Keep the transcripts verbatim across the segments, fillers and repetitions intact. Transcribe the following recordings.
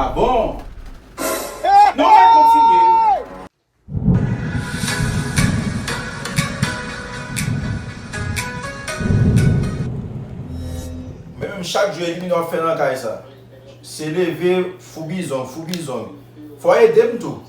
Ah bon? Nou ka kontinye. Men menm chak jou, elimine w ap fè nan kay sa. Se leve, fou bizong, fou bizong. Fò ede m tou.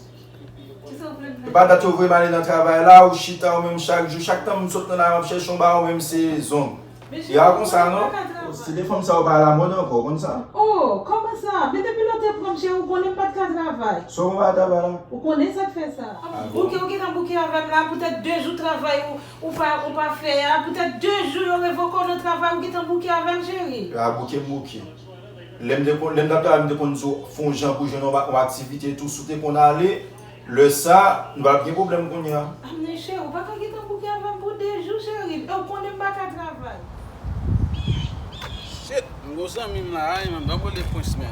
E pa dat yo voye m ale nan travay la, ou chita ou menm chak jou, chak tan m sot nan la, m ap chèche yon ba ou menm se zong. E a konsa non? Se de fanm sa yo pa alamòd ankò, ou konn sa? Oh, kòman sa? Men depi lè w te pran m cheri, ou konnen m pa t ka travay. Sa w konn pa travay la? Ou konnen sa k fè sa? Ah bon? Bouke, ou gentan bouke avè m la, poutèt de jou travay ou, ou pa, ou pa fè a, poutèt de jou yo revoke w nan travay, ou gentan bouke avè m cheri. A bouke m bouke. Lè m te konn, lè m t ap travay, m te konn di w fè yon jan pou jwenn yon, yon aktivite tou, si w te konn ale, lè sa, nou pa t ap gen pwoblèm kounye a. Amnen cheri, ou pa ka gentan bouke avè m pou de jou, cheri. E w konnen m pa ka travay. Shit, m gon zanmi m la, ay, man, ban m rele Prince, man.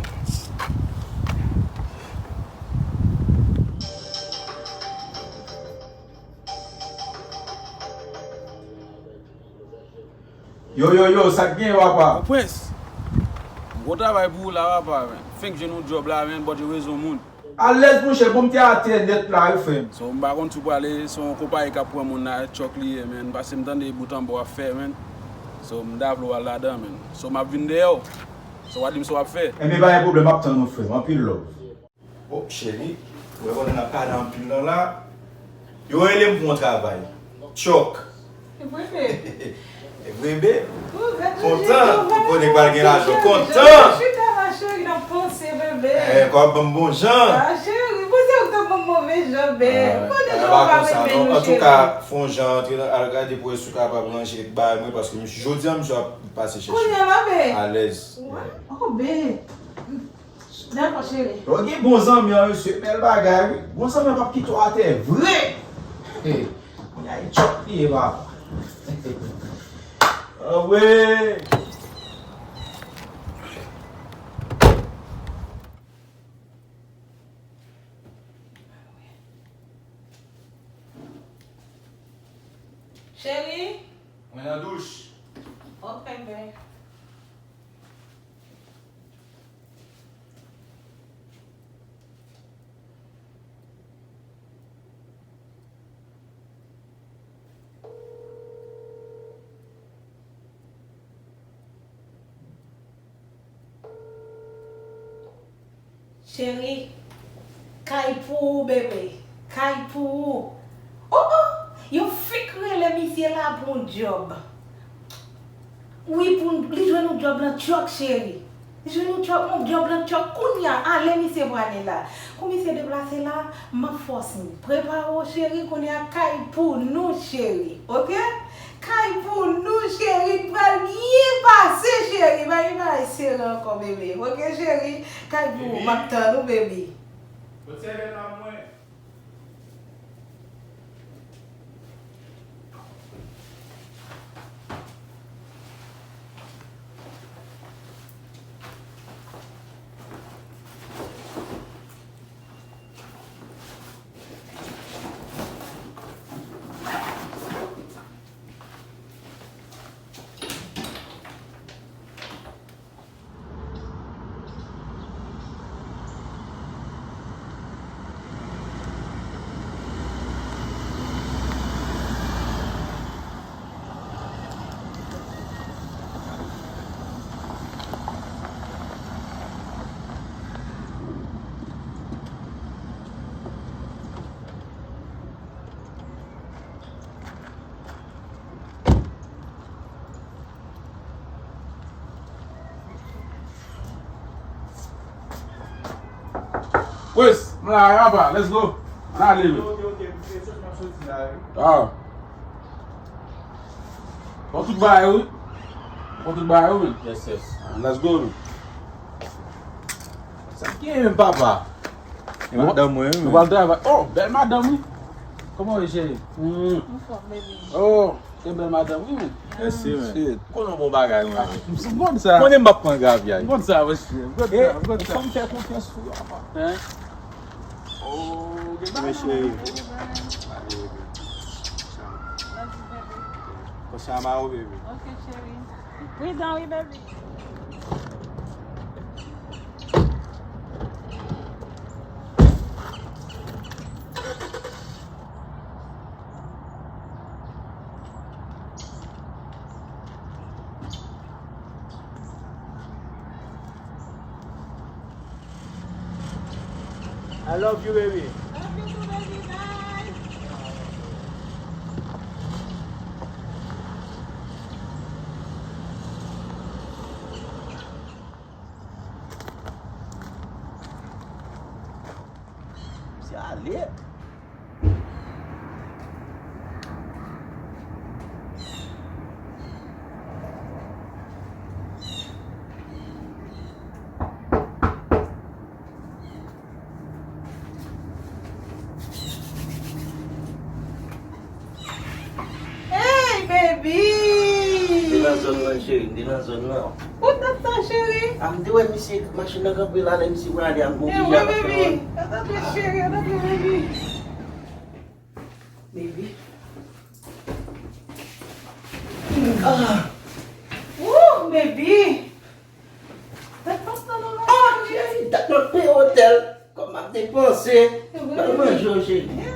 Yo, yo, yo, sa k gen, papa? Prince, m gon travay pou ou la, papa, man. Fenk jwenn yon djòb la, man, bò di rezon moun. Alèz, monchè, bon, m te atè nèt la, wi, frè m. So, m pa konn si w prale, se yon konpayi k ap pran moun la, truck li ye, man. Paske m tande bout anba w ap fè, man. So, m ta vle w al ladan, man. So, m ap vin dèyè w. So, w a di m sa w ap fè. Enben, pa gen pwoblèm, m ap tann ou, frè m. Anpil love. Oh, cheri, ou wè pandan n ap pale anpil lan la, yo rele m pou yon travay. Truck. E vre, be? E vre, be? Kontan, ou konnen k pral gen lajan, kontan. Chita la, cheri, n ap panse, bebe. Eh, kò ap ban m bon jan. Ah, cheri, poze ou t ap ban m move jan, be. Ou konnen jan ou pa renmen nou, cheri. Antouka, fè yon jan antre nan, al gade pou wè si w kapab ranje kèk bagay mwen, paske misye, jodi a, misye ap pase chèche. Kounye a la, be. Alèz. Oh, be. Dakò, cheri. Yo gen bon zanmi an, mesye, bèl bagay, wi. Bon zanmi an p ap kite w atè vre. Hey, kounye a e tchòp li ye, papa. Anmwe. Cheri? Mwen nan douch. Ok, bè. Cheri, kay pou ou, bebe. Kay pou ou. Oh, oh! Yo fenk rele misye la pou yon djòb. Wi, pou li jwenn yon djòb nan truck, cheri. Li jwenn yon djòb, yon djòb nan truck kounye a. Ale misye prale la. Kou misye deplase la, m ap fòse m. Prepare w, cheri, kounye a kay pou nou, cheri. Oke? Kay pou nou, cheri, pral byen pase, cheri. Pa gen bagay sere ankò, bebe. Oke, cheri? Kay pou ou, m ap tann ou, baby. Kot sèvyèt la pou mwen? Prince, m la, papa, let's go. Ann ale, men. Ok, ok, ok, m te sot, m ap soti la, wi. Ah. Bon, tout bagay, wi. Bon, tout bagay, wi, men. Yes, yes. Ah, let's go, men. Sa k gen menm, papa? E madanm mwen, wi, men. Nou pral travay. Oh, bèl madanm, wi. Kòman w ye, cheri? Hmm. Anfòm, baby. Oh, se bèl madanm, wi, men. Mèsi, men. Shit. Konnen w bon bagay, men. M konn sa. Konnen m p ap pran gravyay. M konn sa, mesye. M konn sa, m konn sa. E fò m fè konfyans sou yo, apa. Hein? Oh, gen bagay. Mesye. Konsa ma ou, baby. Ok, cheri. Pridan, wi, baby. I love you, baby. Love you too, baby. Bye. Misye ale. Hey, baby! M te nan zòn nan, cheri, m te nan zòn nan. Ou t ap tan, cheri? A, m te wè misye, machin nan kanpe la, lè misye prale a, m oblije al pran. Hey, baby! Atande, cheri, atande, baby. Baby. Ah! Woo, baby! Dat m ap tann ou la. Ah, cheri, dat m ap peye otèl. Kòb m ap depanse. Ban m manje, cheri.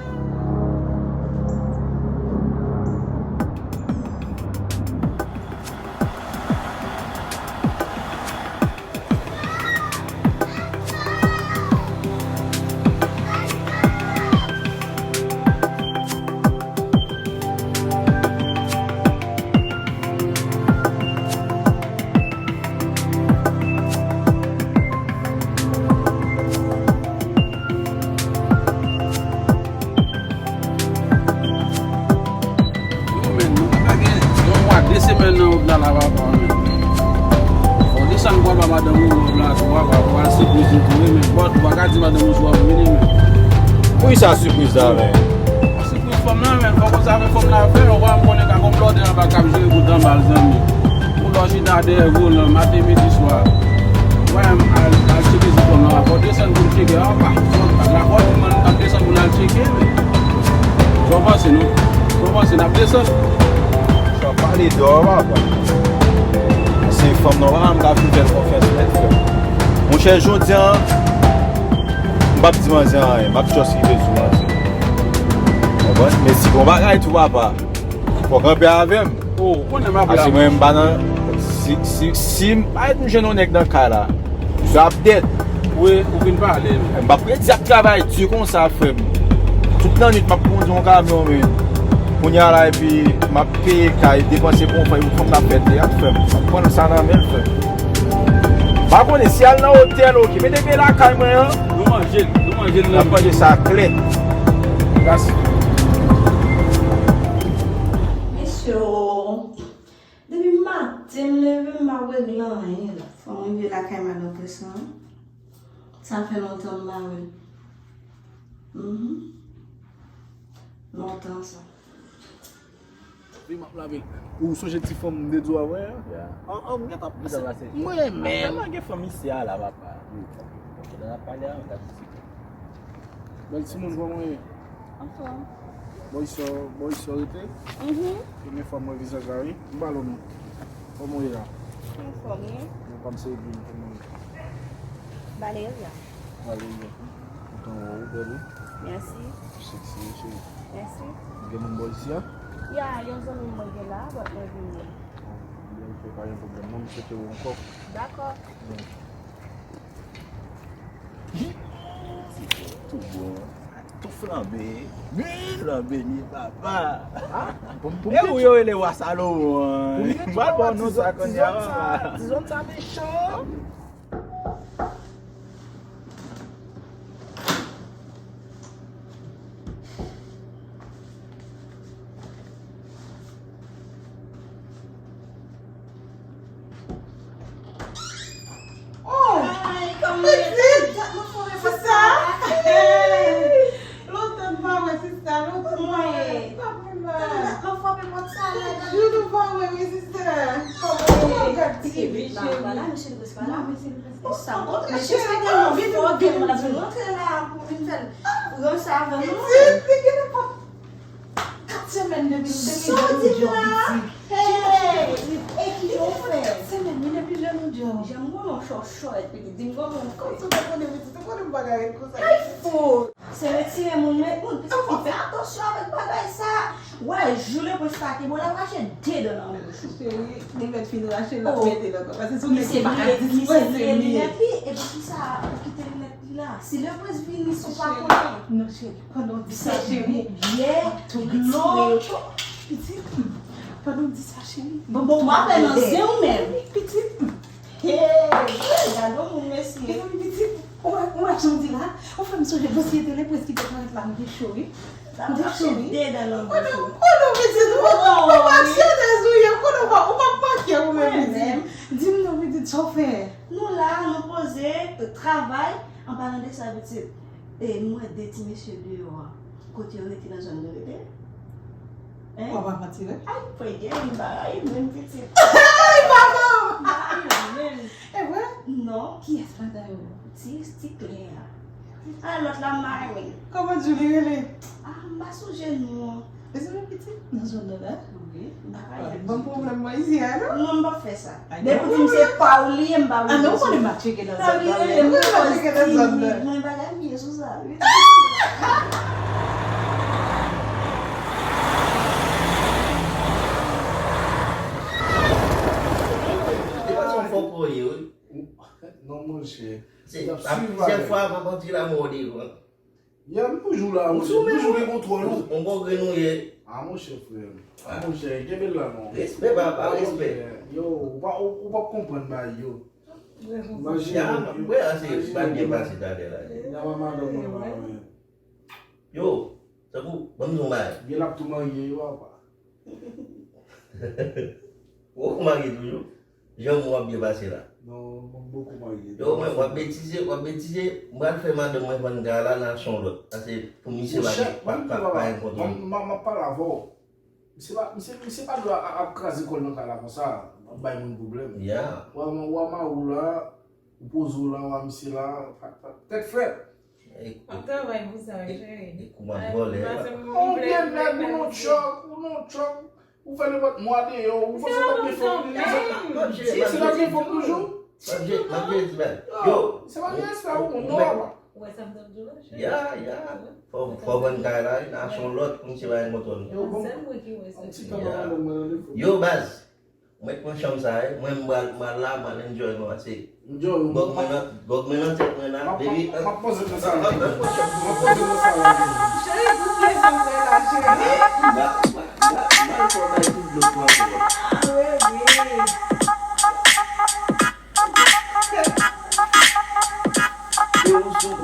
Yo, men, nou pa gen yon mwa, de semèn nan lopital la, papa, men. Fò desann papa, madanm ou la, tou, papa, pou al sipriz nou tou, wi, men. Bon, ou pa ka di madanm ou si w ap vini, men. Poukisa sipriz la, men? Sipriz fanm nan, men, fò konsa, men, fanm nan ap fè, ou pa konnen ka gon blòdè anba k ap jere bout anba l, zanmi. Ou lè w chita dèyè volan, maten, midi, swa. Wè, m al, al tcheke si fanm nan pa fò desann pou m tcheke. A, pa, fò, la fò di mwen n ap desann pou n al tcheke, men. Sa w panse, non? Sa w panse, n ap desann? Sa w pale dò, papa. Se fanm nan, papa, m ka fin fè l konfyans nèt, frè m. Monchè, jodi a, m p ap di manzè anyen, m ap just rive sou manzè. Konprann? Men si gon bagay tou, papa, fò w kanpe avè m. Oh, ou konnen m ap la. Paske mwen, m pa nan, si, si, si m pa ret m jwenn yon nèg nan kay la, misye ap dèd. Wi, ou fin pale, men. M p ap ret di ap travay di konsa, frè m. Tout lannwit, m ap kondui yon kamyon, men. Kounye a la, epi m ap peye kay, depanse pou yon fanm, yon fanm k ap fè teyat, frè m. M ap pran sa nan men l, frè m. M pa konnen si al nan otèl, oke. Mete pye lakay mwen an. Nou manje l, nou manje l nan. N ap manje sa klè. Gras. Mesye, depi maten m leve, m pa regle anyen la. Fò m rive lakay madan Prince lan. Sa fè lontan m pa wè l. Mhm. Lontan sa. Wi, m ap lave l. Ou sonje ti fanm m te di w avè a? Ya. An, an, m gentan pase. Mwen menm. Tèlman gen fanm isi a la, papa. Wi. Pandan n ap pale a, m gade ti. Bèl timoun, kòman w ye? Anfòm. Bò isit, bò isit w rete? Mhm. Premye fwa m wè vizaj la, wi. M ba l non. Kòman w ye la? Anfòm, wi. Mwen pa m se Edwin, kòman w ye? Valeria. Valeria. Kontan wè w, bèl wi. Mèsi. Ou seksi wi, cheri. Mèsi. Gen moun bò isi a? Ya, yon zanmi mwen gen la, but mwen vini. Byen fè, pa gen pwoblèm. Non, m swete w ankò. Dakò. Byen. Tou bon. Tou flanbe. Flanbe ni papa. E ou yo rele wa Salomon. M pral ba w non sa kounye a, papa. Ti zòn sa mechan. Oh! Ay, kòman w ye? Sista! Hey! Lontan m pa wè sista, lontan m pa wè. Kòman w ye? Pa pran mal. Kòman w frape pòt sa la? Jou nou pa wè, wi, sista. Kòman w ye? Gad ti bebe, cheri. Papa la, mesye Louis pa la. Non, mesye Louis. Sa, bon, mesye, sa tèlman fò, tèlman la vin rantre la pou vin fè l pran sa avè nou. Pitit, li gen nenpòt kat semèn depi, depi lè nou djòb pitit. Hey! E ki jan w fè? Kat semèn, wi, depi lè nou djòb. Jan m konnen w chòchòt, pitit, di m kòman w fè. Kòmsi w te konnen pitit, ou konnen m pa ka ret konsa. Kay fou! Se retire moun met moun, pitit, fò fè atansyon avèk bagay sa. Wè, jou le pwen sa ki bon, l ap rache de dan nan bouch ou. Cheri, li mèt fin rache l, l ap mete l ankò. Paske se yon nèg ki pa ka dispanse li ye. Misye bliye linèt li, e poukisa ou kite linèt li? La, si le prens vini, si w pa kontan. Non, cheri, pandan w di sa, cheri. Yè, tou glò. Pitit, pandan w di sa, cheri. Bon, bon, w ap fè nan zen w menm. Pitit. Hey, gade yon moun, mesye. Pitit, ou wè, ou wè jan w di la, ou fè m sonje dosye de le prens ki te parèt la, m te cho, wi. M te cho, wi. Kote, kote w, pitit, ou, ou, ou pa sètèz ou ye, kote w pa, ou pa manke ou menm, pitit. Di m non, pitit, sa w fè? Nou la, nou poze, travay, an palan de sa, pitit. E m wè de ti mesye deyò a. Kote yo rete nan zòn de rete? Hein? Ou pa manti, non? Ay, pwè, gen yon bagay, menm pitit. Ay, papa! Bagay, menm. E vre? Non. Kiyès ladan yo? Ti, ti klè a. A, lòt la, Marvin. Kòman Julie rele? A, m pa sonje non an. Mesye, pitit nan zòn nan la? Wi. Ban m pwoblèm mwen isi a, non? Non, m p ap fè sa. Depi w di m se pa w li ye, m pa vle. A, men ou konnen m ap tcheke nan zòn nan. Ou konnen m ap tcheke nan zòn nan. Mwen bagay m ye sou sa, wi. Se pa son fòk ou ye, wi. Non, monchè. Se, sèl fwa m ap antre la mòde, wi. Ya, m toujou la, monchè. M toujou gen kontwòl ou. On bon grenn ou ye. A, monchè, frè m. A, monchè, kenbe la, non. Respè, papa, respè. Yo, ou pa, ou, ou p ap konprann bagay yo. Imajine, ya, m wè ase, bagay byen pase talè la. Ya, madanm mwen la, wi. Yo, tankou, ban m di w yon bagay. Gen l ap tou marye, yo, apa. Ou poko marye toujou? Jan w ap byen pase la. Non, mwen poko marye. Yo, mwen, w ap betize, w ap betize. M pral fè madanm mwen vann kay la, n al chèche yon lòt. Paske pou misye pa gen, pa, pa, pa gen kontwòl. M, m, m ap pale avè w. Misye pa, misye, misye pa dwe ap, ap kraze kò l nan kay la konsa, ap bay moun pwoblèm. Ya. W a, w a mari w la, ou poze w la, w a misye la, pa, pa, tèt frèt. Ap travay pou sa, wi, cheri. E kou m ap vòlè. Ou byen nèg, ou non tchòk, ou non tchòk. Ou fè nenpòt mwa deyò, ou fè sa pa byen fè. Se pa byen fè toujou. M ap jere, m ap jere ti bagay. Yo, se pa byen fè ou, non, papa. Ou wè sa m t ap di w la, cheri? Ya, ya. Fò, fò vann kay la, n al chèche yon lòt, pou misye pa gen kontwòl. Yo, bon. Sèl mwen ki wè sa. Yon ti tan pa pale mwen nan defo. Yo, baz. Mwen pran chanm sa, wi. Mwen, m pral, m pral la, m pral enjoy mwen pase. Enjoy, wi. Gòg mwen nan, gòg mwen nan tèt mwen la, baby. M ap poze nan sa la. M ap poze nan sa la. Cheri, tout lè sa m wè la, cheri. M ap, m ap, m ap, m ap fè w bay tout dlo pran pou mwen. Bebe. Yo, sou.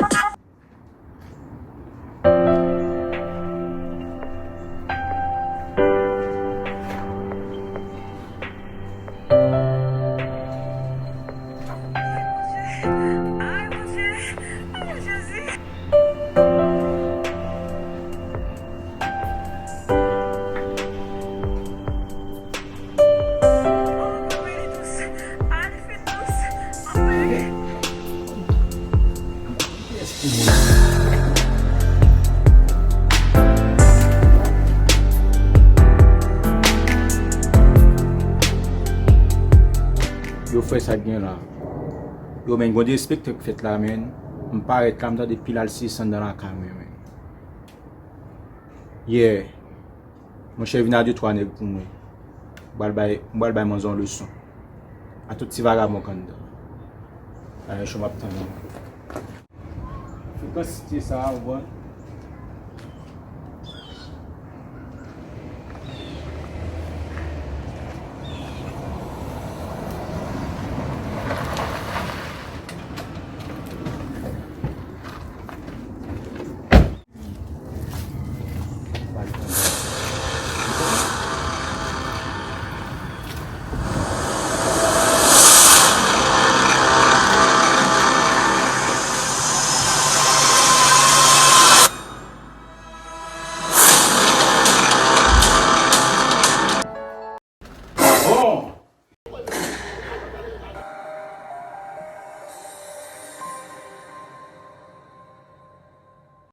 Yo, frè, sa k gen la? Yo, men, gon derespekte k fèt la, men. M parèt la, m tande pil alsisan anndan lakay mwen, men. Yeah. Monchè, vin a de twa nèg pou mwen. M pral bay, m pral bay manzè yon leson. A tout ti vagabon k anndan. Bagay cho, m ap tann nou. Frekansite sa a, ou konprann?